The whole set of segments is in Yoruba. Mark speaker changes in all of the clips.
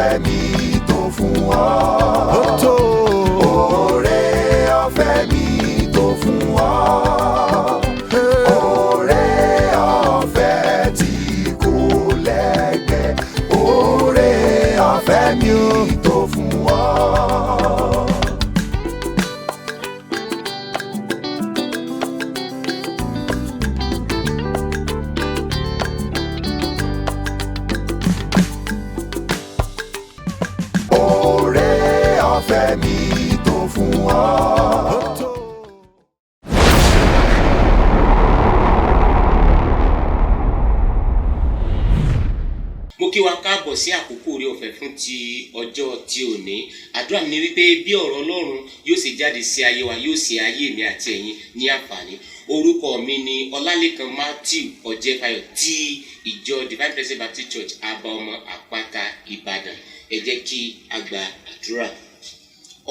Speaker 1: Ọ̀fẹ́ mi tó fún ọ.
Speaker 2: Ó tó.
Speaker 1: Oore ọ̀fẹ́ mi tó fún ọ. Oore ọ̀fẹ́ tí kò lẹ́gbẹ́. Oore ọ̀fẹ́ mi tó fún ọ. Oore ọ̀fẹ́ mi tó fún ọ.
Speaker 2: Ó tó.
Speaker 3: Mo kí wa káàbọ̀ sí àkókò oore ọ̀fẹ́ fún ti ọjọ́ ti òní. Àdúrà mi ni wípé bí ọ̀rọ̀ Ọlọ́run yóò ṣe jáde sí ayé wa, yóò ṣe ayé mi àti ẹ̀yin ní àǹfààní. Orúkọ mi ni Ọlálékan Matthew Ọ̀jẹ̀fayọ̀ ti ìjọ Divine Presence Baptist Church, Abaọmọ Àpáta, Ìbàdàn. Ẹ jẹ́ kí a gba àdúrà.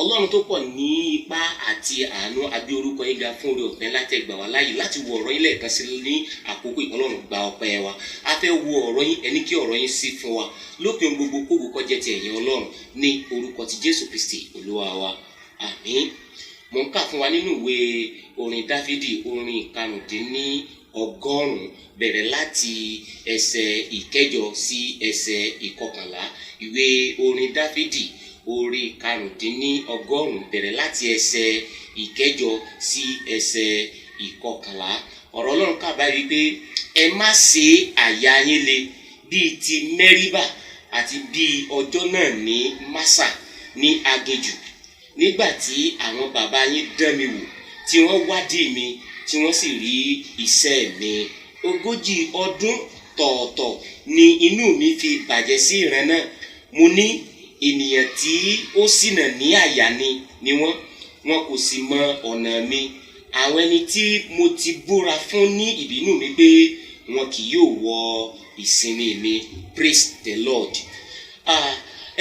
Speaker 3: Ọlọ́run tó pọ̀ ní ipá àti àánú, abí orúkọ yín ga fún oore ọ̀fẹ́ láti ẹgbà wá láàyè láti wo ọ̀rọ̀ yín lẹ́ẹ̀kan sí ní àkókò yìí. Ọlọ́run, gba ọpẹ́ wa. A fẹ́ wo ọ̀rọ̀ yín, ẹni kí ọ̀rọ̀ yín sí fún wa lópin gbogbo, kógo kó jẹ́ ti ẹ̀yin Ọlọ́run, ní orúkọ ti Jésù Kristi Olúwa wa, àmín. Mò ń kà fún wa nínú ìwé orin Dáfídì, orin 195, bẹ̀rẹ̀ láti ẹsẹ̀ 8 sí ẹsẹ̀ 11. Ìwé orin Dáfídì, orí 195, bẹ̀rẹ̀ láti ẹsẹ̀ 8 sí ẹsẹ̀ 11. Ọ̀rọ̀ Ọlọ́run kà báyìí wípé, "Ẹ má ṣe àyà yín le bíi ti Mẹ́ríbà àti bíi ọjọ́ náà ní Másà ní aginjù, nígbà tí àwọn bàbá yín dán mi wò, tí wọ́n wádìí mi, tí wọ́n sì rí iṣẹ́ mi. 40 ọdún tọ̀ọ̀tọ̀ ni inú mi fi bàjẹ́ sí ìran náà. Mo ní, ènìyàn tí ó ṣìnà ní àyà ni wọ́n, wọn kò sì mọ ọ̀nà mi. Àwọn ẹni tí mo ti búra fún ní ìbínú mi pé wọn kì yóò wọ ìsinmi mi." Praise the Lord.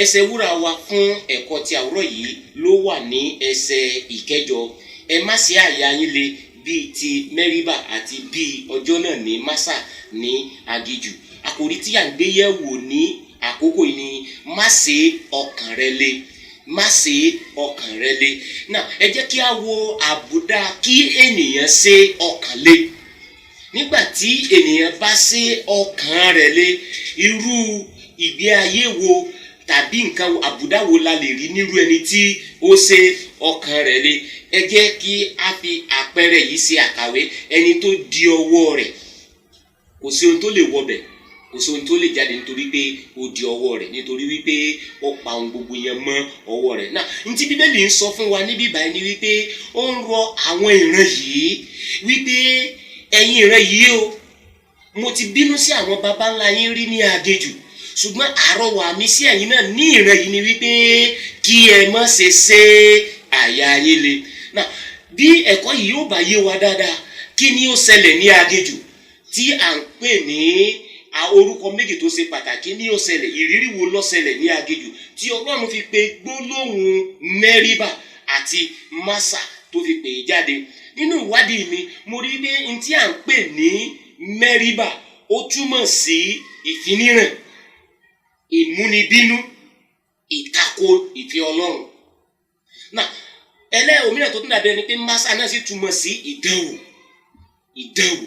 Speaker 3: Ẹsẹ̀ wúrà wa fún ẹ̀kọ́ ti àwùrọ̀ yìí ló wà ní ẹsẹ̀ 8: "Ẹ má ṣe àyà yín le bíi ti Mẹ́ríbà àti bíi ọjọ́ náà ní Másà ní aginjù." Àkòrí tí à ń gbé yẹ̀wò ní àkókò yìí ni "Má ṣe ọkàn rẹ le". Má ṣe ọkàn rẹ le. Náà, ẹ jẹ́ kí a wo àbùdá kí ènìyàn ṣe ọkàn le. Nígbà tí ènìyàn bá ṣe ọkàn rẹ̀ le, irú ìgbé ayé wo tàbí nǹkan àbùdá wo la lè rí nírú ẹni tí ó ṣe ọkàn rẹ̀ le? Ẹ jẹ́ kí a fi àpẹẹrẹ yìí ṣe àkàwé. Ẹni tó di ọwọ́ rẹ̀, kò sí ohun tó lè wọbẹ̀, kò sí ohun tó lè jáde, nítorí pé ó di ọwọ́ rẹ̀, nítorí wípé ó pa ohun gbogbo yẹn mọ́ ọwọ́ rẹ̀. Náà, ntí Bíbélì ń sọ fún wa níbí báyìí ni wípé ó ń rọ àwọn ìran yìí wípé, ẹ̀yin ìran yìí o, mo ti bínú sí àwọn baba ńlá yín rí ní aginjù, ṣùgbọ́n àrọwà mi sí ẹ̀yin náà ní ìran yìí ni wípé kí ẹ má ṣe ṣe àyà yín le. Náà, bí ẹ̀kọ́ yìí yóò bá yé wa dáadáa, kí ni ó ṣẹlẹ̀ ní aginjù tí à ń pè ní orúkọ méjì tó ṣe pàtàkì ní ó ṣẹlẹ̀? Ìrírí wo ló ṣẹlẹ̀ ní aginjù tí Ọlọ́run fi pe gbólóhùn Mẹ́ríbà àti Másà tó fi pè é jáde? Nínú ìwádìí mi, mo rí pé n tí à ń pè ní Mẹ́ríbà, ó túmọ̀ sí ìfiníràn, ìmúnibínú, ìtako ìfẹ́ Ọlọ́run. Náà, ẹlẹ́òmíràn tó tún dàbí ẹni pé Másà náà sì túmọ̀ sí ìdánwò, ìdánwò.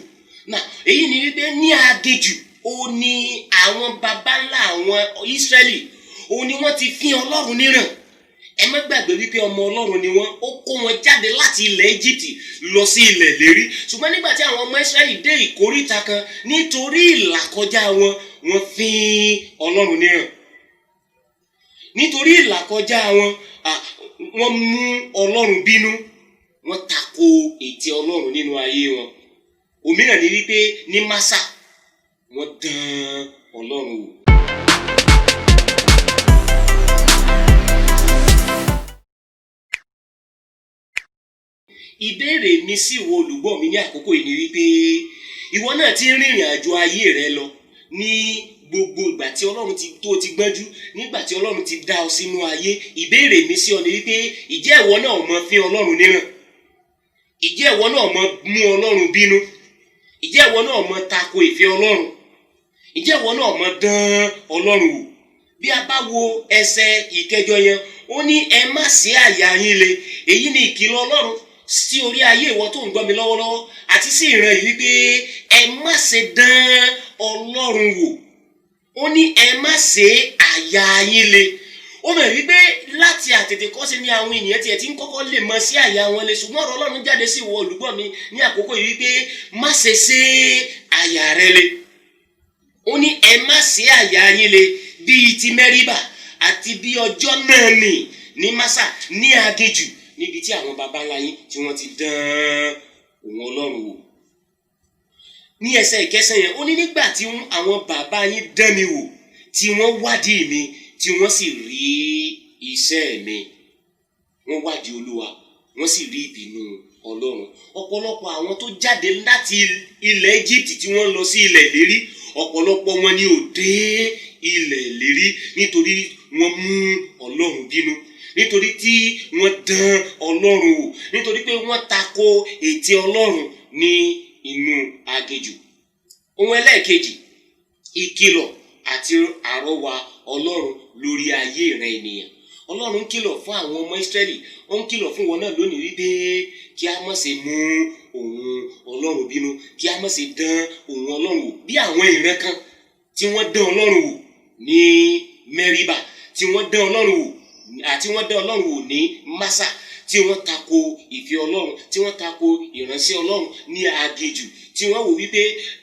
Speaker 3: Náà, èyí ni wípé ní aginjù, ó ní àwọn baba ńlá àwọn Ísírẹ́lì, ó ní wọ́n ti fín Ọlọ́run níràn. Ẹ má gbàgbé wípé ọmọ Ọlọ́run ni wọ́n. Ó kó wọn jáde láti ilẹ̀ Egypt lọ sí ilẹ̀ ìlérí, ṣùgbọ́n nígbà tí àwọn ọmọ Ísírẹ́lì dé ìkóríta kan, nítorí ìlàkọjá wọn, wọ́n fín Ọlọ́run níràn. Nítorí ìlàkọjá wọn, wọ́n mú Ọlọ́run bínú, wọ́n tako ètè Ọlọ́run nínú ayé wọn. Òmíràn ni wípé ní Másà, wọ́n dán Ọlọ́run wò. Ìbéèrè mi sí ìwọ olùgbọ́ mi ní àkókò yìí ni wípé, ìwọ náà ti ń rìnrìn àjò ayé rẹ lọ ní gbogbo ìgbà tí Ọlọ́run ti tó ti gbọ́njú, nígbà tí Ọlọ́run ti dá ọ sínú ayé. Ìbéèrè mi sí ọ ni wípé, ìjẹ́ ìwọ náà mọ fín Ọlọ́run níràn? Ìjẹ́ ìwọ náà mọ mú Ọlọ́run bínú? Ìjẹ́ ìwọ náà mọ tako ìfẹ́ Ọlọ́run? Ìjẹ́ ìwọ náà mọ dán Ọlọ́run wò? Bí a bá wo ẹsẹ̀ ìkẹjọ yẹn, ó ní ẹ má ṣe àyà yín le. Èyí ni ìkìlọ̀ Ọlọ́run sí orí ayé ìwọ tó ń gbọ́ mi lọ́wọ́lọ́wọ́ àti sí ìran yìí wípé ẹ má ṣe dán Ọlọ́run wò. Ó ní ẹ má ṣe àyà yín le. Ó mọ̀ wípé láti àtètèkọ́ṣe ni àwọn ènìyàn tiẹ̀ ti ń kọ́kọ́ lè mọ sí àyà wọn le, ṣùgbọ́n ọ̀rọ̀ Ọlọ́run jáde sí ìwọ olùgbọ́ mi ní àkókò yìí wípé má ṣe ṣe àyà rẹ le. Ó ní ẹ má ṣe àyà yín le bíi ti Mẹ́ríbà àti bí ọjọ́ náà nì ní Másà ní aginjù, níbi tí àwọn baba ńlá yín tí wọ́n ti dán òun Ọlọ́run wò. Ní ẹsẹ̀ ìkẹsàn yẹn, ó ní nígbà tí àwọn bàbá yín dán mi wò, tí wọ́n wádìí mi, tí wọ́n sì rí iṣẹ́ mi. Wọ́n wádìí Olúwa, wọ́n sì rí ìbínú Ọlọ́run. Ọ̀pọ̀lọpọ̀ àwọn tó jáde láti ilẹ̀ Egypt tí wọ́n lọ sí ilẹ̀ ìlérí, ọ̀pọ̀lọpọ̀ wọn ni ò dé ilẹ̀ ìlérí nítorí wọ́n mú Ọlọ́run bínú, nítorí tí wọ́n dán Ọlọ́run wò, nítorí pé wọ́n tako ète Ọlọ́run ní inú aginjù. Ohun ẹlẹ́ẹ̀kejì, ìkìlọ̀ àti àrọwà Ọlọ́run lórí ayé ìran ènìyàn. Ọlọ́run ń kìlọ̀ fún àwọn ọmọ Ísírẹ́lì, ó ń kìlọ̀ fún wọn náà lónìí wípé kí a má ṣe mú òun Ọlọ́run bínú, kí a má ṣe dán òun Ọlọ́run wò bí àwọn ìran kan tí wọ́n dán Ọlọ́run wò ní Mẹ́ríbà, tí wọ́n dán Ọlọ́run wò àti wọ́n dán Ọlọ́run wò ní Másà, tí wọ́n tako ìfẹ́ Ọlọ́run, tí wọ́n tako ìránṣẹ́ Ọlọ́run ní aginjù, tí wọ́n wò wípé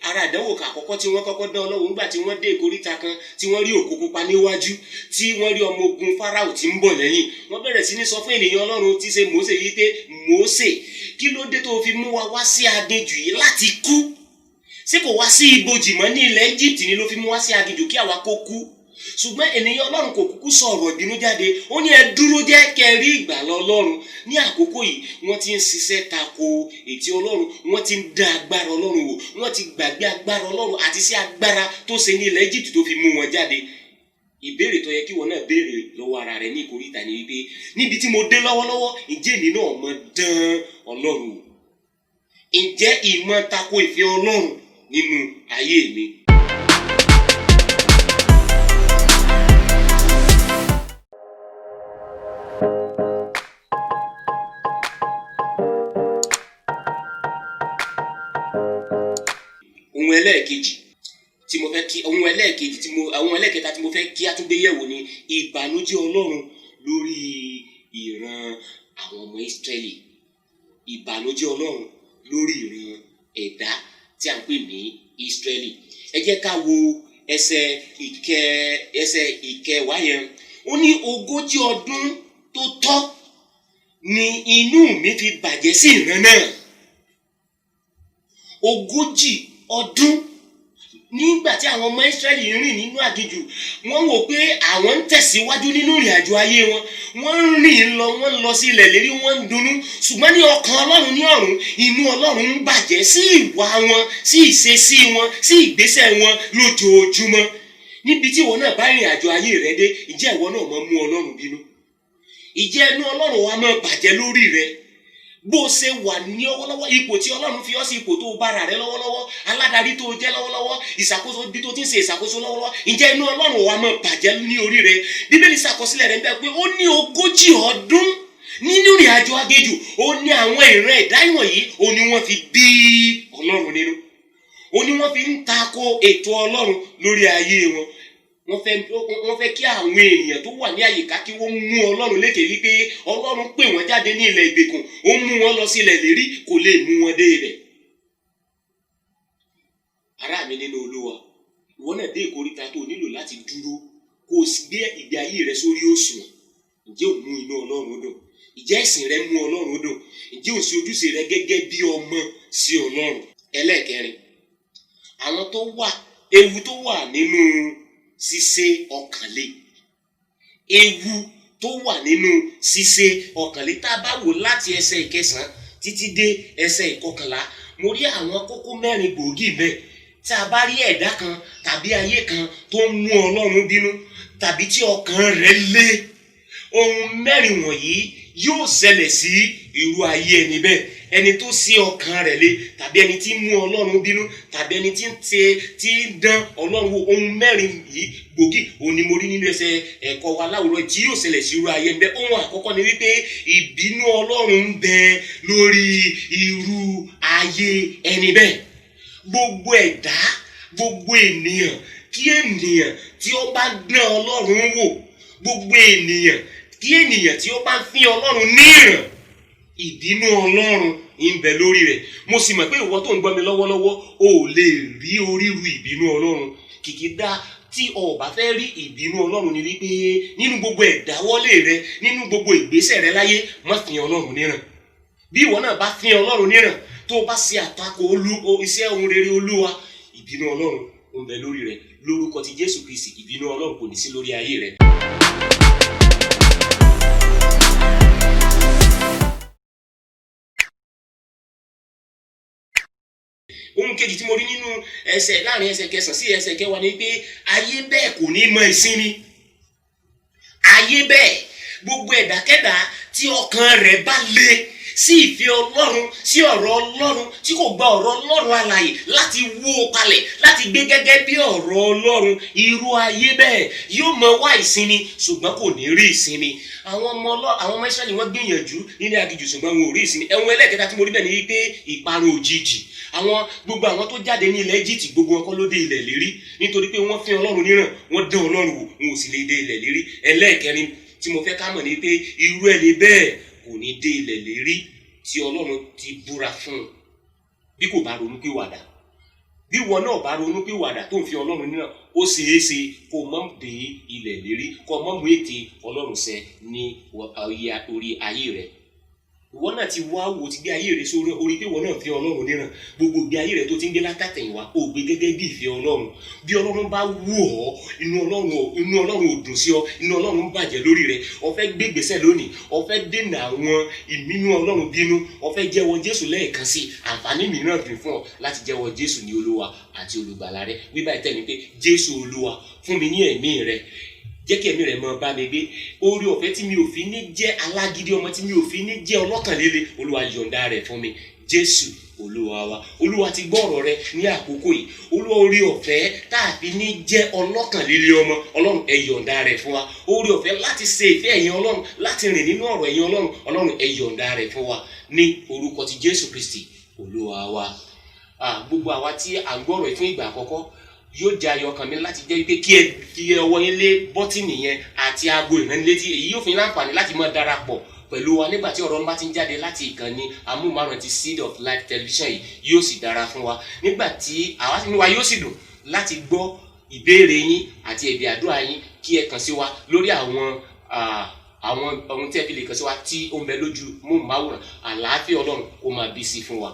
Speaker 3: ara àdánwò àkọ́kọ́ tí wọ́n kọ́kọ́ dán Ọlọ́run nígbà tí wọ́n dé ìkóríta kan, tí wọ́n rí òkú pupa níwájú, tí wọ́n rí ọmọ ogun Fáráò tí ń bọ̀ lẹ́yìn. Wọ́n bẹ̀rẹ̀ sí ní sọ fún ènìyàn Ọlọ́run tí ṣe Mósè yìí pé, Mósè, kí ló dé tó fi mú wa wá sí aginjù yìí láti kú? Ṣé kò wá sí ibojì mọ́ ní ilẹ̀ Egypt ni ló fi mú wá sí aginjù kí àwa kó kú? Ṣùgbọ́n ènìyàn Ọlọ́run kò kúkú sọ ọ̀rọ̀ ìbínú jáde. Ó ní ẹ dúró jẹ́ kẹ́ rí ìgbàlà Ọlọ́run. Ní àkókò yìí, wọ́n ti ń ṣiṣẹ́ tako ètí Ọlọ́run, wọ́n ti ń dá agbára Ọlọ́run wò, wọ́n ti gbàgbé agbára Ọlọ́run àti sí agbára tó ṣe ní ilẹ̀ Egypt tó fi mú wọn jáde. Ìbéèrè tó yẹ kí wọn náà béèrè lọ́wọ́ ara rẹ ní ìkóríta ni wípé níbi tí mo dé lọ́wọ́lọ́wọ́, ǹjẹ́ èmi náà mọ dán Ọlọ́run wò? Ǹjẹ́ ìmọ̀ tako ìfẹ́ Ọlọ́run nínú ayé mi? Ohun ẹlẹ́ẹ̀kejì tí mo fẹ́ kí ohun ẹlẹ́ẹ̀kejì tí mo ohun ẹlẹ́ẹ̀kẹta tí mo fẹ́ kí a tún gbé yẹ̀wò ni ìbànújẹ́ Ọlọ́run lórí ìran àwọn ọmọ Ísírẹ́lì. Ìbànújẹ́ Ọlọ́run lórí ìran ẹ̀dá tí a ń pè ní Ísírẹ́lì. Ẹ jẹ́ ká wo ẹsẹ̀ ìkẹwàá yẹn. Ó ní 40 ọdún tó tọ́ ni inú mi fi bàjẹ́ sí ìran náà. 40 ọdún nígbà tí àwọn ọmọ Ísírẹ́lì ń rìn nínú aginjù, wọ́n wò pé àwọn ń tẹ̀síwájú nínú ìrìn àjò ayé wọn, wọ́n ń rìn lọ, wọ́n ń lọ sí ilẹ̀ lérí, wọ́n ń dunnú. Ṣùgbọ́n ní ọkàn Ọlọ́run ní ọ̀run, inú Ọlọ́run ń bàjẹ́ sí ìwà wọn, sí ìṣesí wọn, sí ìgbésẹ̀ wọn lójoojúmọ́. Níbi tí ìwọ náà bá ìrìn àjò ayé rẹ dé, ǹjẹ́ ìwọ náà máa mú Ọlọ́run bínú? Ǹjẹ́ inú Ọlọ́run wa máa bàjẹ́ lórí rẹ? Bó ṣe wà ní ọwọ́lọ́wọ́, ipò tí Ọlọ́run fi ọ́ sí, ipò tó bára rẹ lọ́wọ́lọ́wọ́, aládarí tó jẹ́ lọ́wọ́lọ́wọ́, ìṣàkóso bí tó ti ń ṣe ìṣàkóso lọ́wọ́lọ́wọ́, ǹjẹ́ inú Ọlọ́run wa máa bàjẹ́ ní orí rẹ? Bíbélì ṣàkọsílẹ̀ rẹ̀ ń bẹ pé ó ní 40 ọdún nínú ìrìn àjò aginjù, ó ní àwọn ìran ẹ̀dá ìwọ̀nyí, ó ní wọ́n fi bí Ọlọ́run nínú, ó ní wọ́n fi ń tako ètò Ọlọ́run lórí ayé wọn. Wọ́n fẹ́ kí àwọn ènìyàn tó wà ní àyíká kí wọ́n mú Ọlọ́run lékè wípé Ọlọ́run pè wọ́n jáde ní ilẹ̀ ìgbèkùn, ó mú wọn lọ sí ilẹ̀ ìlérí, kò lè mú wọn dé ibẹ̀. Ará mi nínú Olúwa, ìwọ náà dé ìkóríta tó nílò láti dúró kó o gbé ìgbé ayé rẹ sórí òṣùwọ̀n. Ǹjẹ́ ò mú inú Ọlọ́run dùn? Ǹjẹ́ ìsìn rẹ mú Ọlọ́run dùn? Ǹjẹ́ ò ṣe ojúṣe rẹ gẹ́gẹ́ bí ọmọ sí Ọlọ́run? Ẹlẹ́ẹ̀kẹrin, àwọn tó wà, ewu tó wà nínú ṣíṣe ọkàn le. Ewu tó wà nínú ṣíṣe ọkàn le. Tá a bá wò láti ẹsẹ̀ ìkẹsàn-án títí dé ẹsẹ̀ ìkọkànlá, mo rí àwọn kókó mẹ́rin gbòógì bẹ́ẹ̀. Tá a bá rí ẹ̀dá kan tàbí ayé kan tó ń mú Ọlọ́run bínú tàbí tí ọkàn rẹ̀ le, ohun mẹ́rin wọ̀nyí yóò ṣẹlẹ̀ sí irú ayé ẹni bẹ́ẹ̀. Ẹni tó sí ọkàn rẹ̀ le, tàbí ẹni tí ń mú Ọlọ́run bínú, tàbí ẹni tí ń ṣe, tí ń dán Ọlọ́run wò. Ohun mẹ́rin yìí gbòógì òun ni mo rí nínú ẹsẹ̀ ẹ̀kọ́ wa láwùrọ̀ tí yóò ṣẹlẹ̀ sí irú ayé bẹ́ẹ̀. Ohun àkọ́kọ́ ni wípé ìbínú Ọlọ́run ń bẹ lórí irú ayé ẹni bẹ́ẹ̀. Gbogbo ẹ̀dá, gbogbo ènìyàn kí ènìyàn tí ó bá dán Ọlọ́run wò, gbogbo ènìyàn kí ènìyàn tí ó bá fi Ọlọ́run ní ìràn, ìbínú Ọlọ́run ń bẹ lórí rẹ̀. Mo sì mọ̀ pé ìwọ tó ń gbọ́ mi lọ́wọ́lọ́wọ́, o ò lè rí oríru ìbínú Ọlọ́run. Kìkìdá tí o ò bá fẹ́ rí ìbínú Ọlọ́run ni wípé nínú gbogbo ẹ̀dáwọ́lé rẹ, nínú gbogbo ìgbésẹ̀ rẹ láyé, má fi Ọlọ́run níràn. Bí ìwọ náà bá fi Ọlọ́run níràn, tó o bá ṣe àtakò iṣẹ́ ohun rere Olúwa, ìbínú Ọlọ́run ń bẹ lórí rẹ. Lórúkọ ti Jésù Kristi, ìbínú Ọlọ́run kò ní sí lórí ayé rẹ. Ohun kejì tí mo rí nínú ẹsẹ̀ láàrin ẹsẹ̀ kẹsàn sí ẹsẹ̀ kẹwàá ni pé ayé bẹ́ẹ̀ kò ní mọ ìsinmi. Ayé bẹ́ẹ̀, gbogbo ẹ̀dákẹ́dá tí ọkàn rẹ̀ bá le sí ìfẹ́ Ọlọ́run, sí ọ̀rọ̀ Ọlọ́run, tí kò gba ọ̀rọ̀ Ọlọ́run alààyè láti wó o palẹ̀, láti gbé gẹ́gẹ́ bí ọ̀rọ̀ Ọlọ́run, irú ayé bẹ́ẹ̀ yóò mọ wá ìsinmi, ṣùgbọ́n kò ní rí ìsinmi. Àwọn ọmọ Ísírẹ́lì, wọ́n gbìyànjú nínú aginjù, ṣùgbọ́n wọn ò rí ìsinmi. Ẹ̀wọ̀n ẹlẹ́kẹta tí mo rí bẹ́ẹ̀ ni wípé ìparun òjijì. Àwọn gbogbo àwọn tó jáde ní ilẹ̀ Egypt, gbogbo wọn kọ́ ló dé ilẹ̀ lérí, nítorí pé wọ́n fi Ọlọ́run níràn, wọ́n dán Ọlọ́run wò, wọn ò sì lè dé ilẹ̀ lérí. Ẹlẹ́ẹ̀kẹrin tí mo fẹ́ ká mọ̀ ni pé irú ẹni bẹ́ẹ̀ kò ní dé ilẹ̀ lérí tí Ọlọ́run ti búra fún un bí kò bá ronúpìwàdà. Bí wọn náà bá ronúpìwàdà tó ń fi Ọlọ́run náà, ó ṣeé ṣe kó mọ́ dé ilẹ̀ lérí, kó mọ́ mú ète Ọlọ́run ṣẹ ní orí ayé rẹ̀. Ìwọ náà ti wá wò, ti gbé ayé rẹ sórí orí pé ìwọ náà fi Ọlọ́run níran. Gbogbo ìgbé ayé rẹ tó ti ń gbé látàtẹ̀yìnwá, ó gbé gẹ́gẹ́ bí ìfẹ́ Ọlọ́run. Bí Ọlọ́run bá wù ọ́, inú Ọlọ́run ò dùn sí ọ, inú Ọlọ́run ń bàjẹ́ lórí rẹ. O fẹ́ gbé ìgbésẹ̀ lónìí, o fẹ́ dènà àwọn ìmínú Ọlọ́run bínú, o fẹ́ jẹ́wọ́ Jésù lẹ́ẹ̀kan sí. Àǹfààní mìíràn dùn fún ọ láti jẹ́wọ́ Jésù ní Olúwa àti Olùgbàlà rẹ. Wí báyìí tẹ̀lé pé, "Jésù Olúwa, fún mi ní ẹ̀mí rẹ, jẹ́ kí ẹ̀mí rẹ̀ máa bá mi gbé. Oore ọ̀fẹ́ tí mi ò fi ní jẹ́ alágídí ọmọ, tí mi ò fi ní jẹ́ ọlọ́kànlélẹ̀, Olúwa, yọ̀ǹda rẹ̀ fún mi." Jésù Olúwa wa, Olúwa ti gbọ́ ọ̀rọ̀ rẹ ní àkókò yìí. Olúwa, oore ọ̀fẹ́ tá a fi ní jẹ́ ọlọ́kànlélẹ̀ ọmọ, Ọlọ́run, ẹ yọ̀ǹda rẹ̀ fún wa. Oore ọ̀fẹ́ láti ṣe ìfẹ́ ẹ̀yin Ọlọ́run, láti rìn nínú ọ̀rọ̀ ẹ̀yin Ọlọ́run, Ọlọ́run, ẹ yọ̀ǹda rẹ̀ fún wa ní orúkọ ti Jésù Kristi Olúwa wa. Gbogbo àwa tí à ń gbọ́rọ̀ yìí fún ìgbà àkọ́kọ́, yóò jẹ́ ayọ̀ ọkàn mi láti jẹ́ wípé kí ẹ fi ọwọ́ yín lé bọ́tìnì yẹn àti aago ìránnilétí. Èyí yóò fún yín láǹfààní láti máa darapọ̀ pẹ̀lú wa nígbà tí ọ̀rọ̀ bá ti ń jáde láti ìkànnì amóhùnmáwòrán ti Seed of Life Television yìí. Yóò sì dára fún wa nígbà tí àwa inú wa yóò sì dùn láti gbọ́ ìbéèrè yín àti ẹ̀bì àdúrà yín. Kí ẹ kàn sí wa lórí àwọn ohun tí ẹ fi lè kàn sí wa tí ó ń bẹ lójú móhùnmáwòrán. Àlàáfíà Ọlọ́run kó máa bí sí fún wa.